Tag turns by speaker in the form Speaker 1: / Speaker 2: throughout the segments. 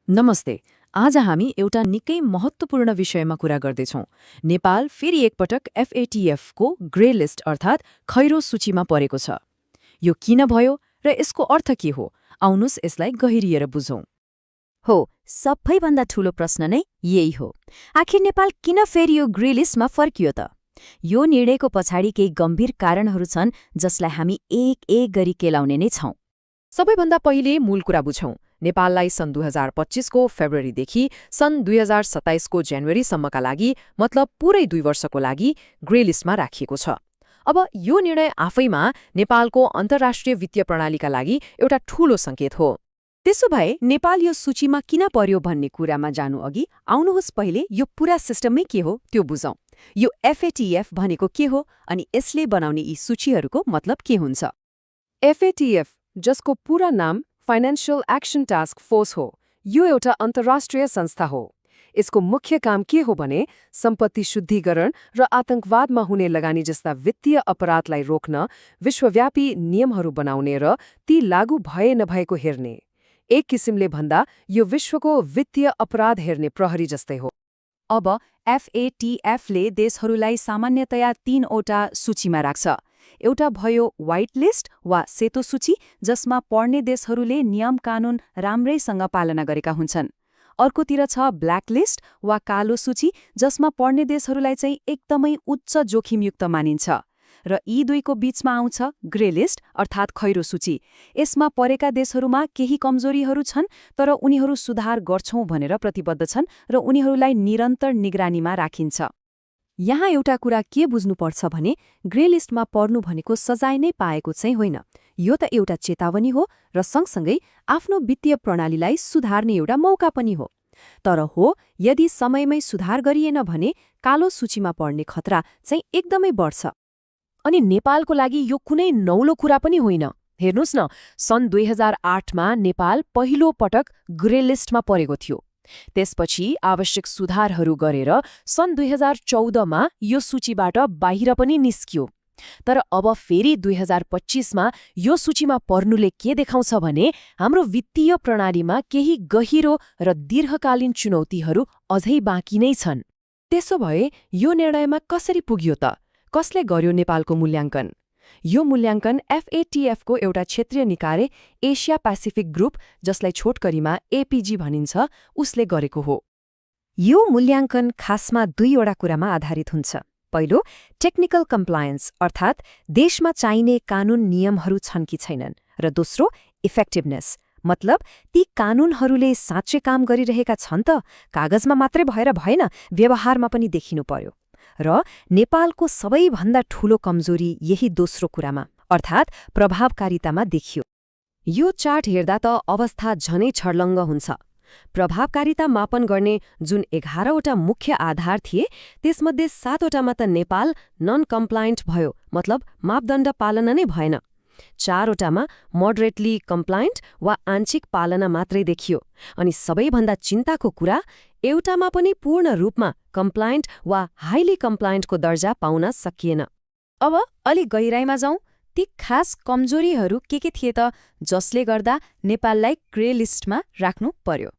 Speaker 1: नमस्ते। आज हामी एउटा निकै महत्त्वपूर्ण विषयमा कुरा गर्दैछौँ। नेपाल फेरि एकपटक एफएटीएफको ग्रे लिस्ट अर्थात् खैरो सूचीमा परेको छ। यो किन भयो र यसको अर्थ के हो? आउनुस् यसलाई गहिरिएर बुझौँ।
Speaker 2: हो, सबैभन्दा ठूलो प्रश्न नै यही हो। आखिर नेपाल किन फेरि यो ग्रे लिस्टमा फर्कियो त? यो निर्णयको पछाडि केही गम्भीर कारणहरू छन् जसलाई हामी एक एक गरी केलाउने नै छौं।
Speaker 3: सबैभन्दा पहिले मूल कुरा बुझौँ। नेपाललाई सन् 2025को फेब्रुअरीदेखि सन् 2027को जनवरीसम्मका लागि मतलब पुरै 2 वर्षको लागि ग्रे लिस्टमा राखिएको छ। अब यो निर्णय आफैमा नेपालको अन्तर्राष्ट्रिय वित्तीय प्रणालीका लागि एउटा ठूलो सङ्केत हो।
Speaker 1: त्यसो भए नेपाल यो सूचीमा किन पर्यो भन्ने कुरामा जानु अघि आउनुहोस् पहिले यो पूरा सिस्टमै के हो त्यो बुझौँ। यो एफएटीएफ भनेको के हो अनि यसले बनाउने यी सूचीहरूको मतलब के हुन्छ?
Speaker 3: एफएटीएफ, जसको पूरा नाम फाइनेन्शियल एक्सन टास्क फोर्स हो, यो एउटा अन्तर्राष्ट्रिय संस्था हो। यसको मुख्य काम के हो भने सम्पत्ति शुद्धिकरण र आतंकवादमा हुने लगानी जस्ता वित्तीय अपराधलाई रोक्न विश्वव्यापी नियमहरू बनाउने र ती लागू भए नभएको हेर्ने। एक किसिमले भन्दा यो विश्वको वित्तीय अपराध हेर्ने प्रहरी जस्तै हो।
Speaker 2: अब एफएटीएफले देशहरूलाई सामान्यतया 3वटा सूचीमा राख्छ। एउटा भयो व्हाइट लिस्ट वा सेतो सूची, जसमा पढ्ने देशहरूले नियम कानून राम्रैसँग पालना गरेका हुन्छन्। अर्कोतिर छ ब्ल्याक लिस्ट वा कालो सूची, जसमा पढ्ने देशहरूलाई चाहिँ एकदमै उच्च जोखिमयुक्त मानिन्छ। र यी दुईको बीचमा आउँछ ग्रे लिस्ट अर्थात् खैरो सूची। यसमा परेका देशहरूमा केही कमजोरीहरू छन्, तर उनीहरू सुधार गर्छौं भनेर प्रतिबद्ध छन् र उनीहरूलाई निरन्तर निगरानीमा राखिन्छ।
Speaker 1: यहाँ एउटा कुरा के बुझ्नुपर्छ भने ग्रे लिस्टमा पर्नु भनेको सजाय नै पाएको चाहिँ होइन। यो त एउटा चेतावनी हो र सँगसँगै आफ्नो वित्तीय प्रणालीलाई सुधार्ने एउटा मौका पनि हो। तर हो, यदि समयमै सुधार गरिएन भने कालो सूचीमा पर्ने खतरा चाहिँ एकदमै बढ्छ।
Speaker 3: अनि नेपालको लागि यो कुनै नौलो कुरा पनि होइन। हेर्नुस् न, सन् 2008मा नेपाल पहिलो पटक ग्रे लिस्टमा परेको थियो। त्यसपछि आवश्यक सुधारहरू गरेर सन् 2014मा यो सूचीबाट बाहिर पनि निस्कियो। तर अब फेरि 2025मा यो सूचीमा पर्नुले के देखाउँछ भने हाम्रो वित्तीय प्रणालीमा केही गहिरो र दीर्घकालीन चुनौतीहरू अझै बाँकी नै छन्। त्यसो भए यो निर्णयमा कसरी पुग्यो त? कसले गर्यो नेपालको मूल्याङ्कन? यो मूल्याङ्कन एफएटीएफको एउटा क्षेत्रीय निकाय एसिया पेसिफिक ग्रुप, जसलाई छोटकरीमा एपीजी भनिन्छ, उसले गरेको हो।
Speaker 2: यो मूल्याङ्कन खासमा 2वटा कुरामा आधारित हुन्छ। पहिलो, टेक्निकल कम्प्लायन्स अर्थात् देशमा चाहिने कानून नियमहरू छन् कि छैनन्, र दोस्रो इफेक्टिभनेस मतलब ती कानूनहरूले साँच्चै काम गरिरहेका छन् त? कागजमा मात्रै भएर भएन, व्यवहारमा पनि देखिनु पर्यो। र नेपालको सबैभन्दा ठूलो कमजोरी यही दोस्रो कुरामा अर्थात् प्रभावकारितामा देखियो।
Speaker 3: यो चार्ट हेर्दा त अवस्था झनै छर्लङ्ग हुन्छ। प्रभावकारिता मापन गर्ने जुन 11वटा मुख्य आधार थिए, त्यसमध्ये 7वटामा त नेपाल नन कम्प्लायन्ट भयो, मतलब मापदण्ड पालना नै भएन। 4वटामा मोडरेटली कम्प्लायन्ट वा आंशिक पालना मात्रै देखियो। अनि सबैभन्दा चिन्ताको कुरा, एउटामा पनि पूर्ण रूपमा कम्प्लायन्ट वा हाइली कम्प्लायन्टको दर्जा पाउन सकिएन।
Speaker 2: अब अलि गहिराइमा जाउँ। ती खास कमजोरीहरू के थिए त जसले गर्दा नेपाललाई ग्रे लिस्टमा राख्नु पर्यो?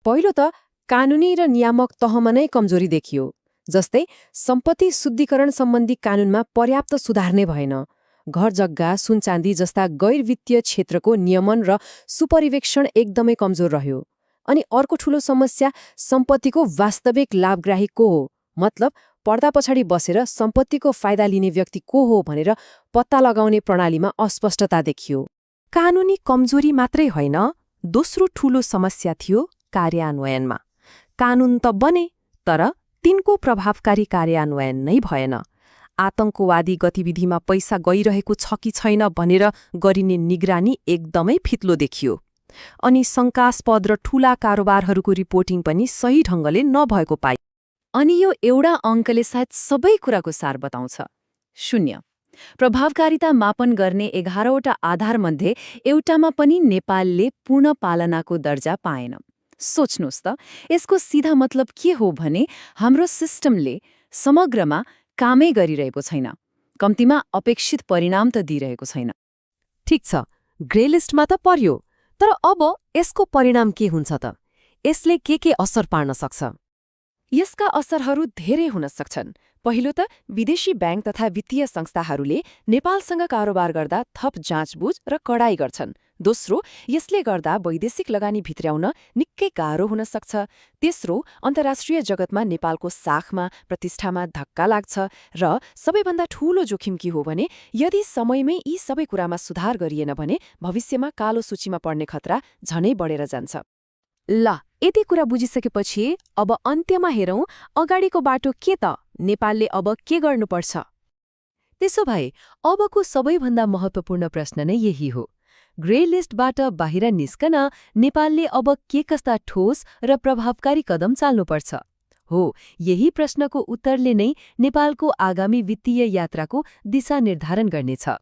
Speaker 3: पहिलो त कानूनी र नियामक तहमा नै कमजोरी देखियो। जस्तै सम्पत्ति शुद्धिकरण सम्बन्धी कानूनमा पर्याप्त सुधार नै भएन। घर जग्गा, सुनचाँदी जस्ता गैर वित्तीय क्षेत्रको नियमन र सुपरिवेक्षण एकदमै कमजोर रह्यो। अनि अर्को ठूलो समस्या सम्पत्तिको वास्तविक लाभग्राही को हो, मतलब पर्दा पछाडि बसेर सम्पत्तिको फाइदा लिने व्यक्ति को हो भनेर पत्ता लगाउने प्रणालीमा अस्पष्टता देखियो।
Speaker 2: कानूनी कमजोरी मात्रै होइन, दोस्रो ठूलो समस्या थियो कार्यान्वयनमा। कानून त बने, तर तिनको प्रभावकारी कार्यान्वयन नै भएन। आतंकवादी गतिविधिमा पैसा गइरहेको छ कि छैन भनेर गरिने निगरानी एकदमै फित्लो देखियो। अनि शङ्कास्पद र ठूला कारोबारहरूको रिपोर्टिङ पनि सही ढङ्गले नभएको पाइ।
Speaker 1: अनि यो एउटा अङ्कले सायद सबै कुराको सार बताउँछ। 0। प्रभावकारिता मापन गर्ने 11वटा आधारमध्ये एउटामा पनि नेपालले पूर्ण पालनाको दर्जा पाएन। सोच्नुहोस् त, यसको सिधा मतलब के हो भने हाम्रो सिस्टमले समग्रमा कामै गरिरहेको छैन, कम्तीमा अपेक्षित परिणाम त दिइरहेको छैन।
Speaker 3: ठिक छ, ग्रे लिस्टमा त पर्यो, तर अब यसको परिणाम के हुन्छ त? यसले के असर पार्न सक्छ?
Speaker 2: यसका असरहरू धेरै हुन सक्छन्। पहिलो त विदेशी ब्याङ्क तथा वित्तीय संस्थाहरूले नेपालसँग कारोबार गर्दा थप जाँचबुझ र कडाई गर्छन्। दोस्रो, यसले गर्दा वैदेशिक लगानी भित्र्याउन निकै गाह्रो हुन सक्छ। तेस्रो, अन्तर्राष्ट्रिय जगतमा नेपालको साखमा प्रतिष्ठामा धक्का लाग्छ। र सबैभन्दा ठूलो जोखिम के हो भने यदि समयमै यी सबै कुरामा सुधार गरिएन भने भविष्यमा कालो सूचीमा पर्ने खतरा झनै बढेर जान्छ।
Speaker 3: ल, यति कुरा बुझिसकेपछि अब अन्त्यमा हेरौँ अगाडिको बाटो के त? नेपालले अब के गर्नुपर्छ? त्यसो भए अबको सबैभन्दा महत्त्वपूर्ण प्रश्न नै यही हो। ग्रे लिस्टबाट बाहिर निस्कन नेपालले अब के कस्ता ठोस र प्रभावकारी कदम चाल्नुपर्छ? हो, यही प्रश्नको उत्तरले नै नेपालको आगामी वित्तीय यात्राको दिशा निर्धारण गर्नेछ।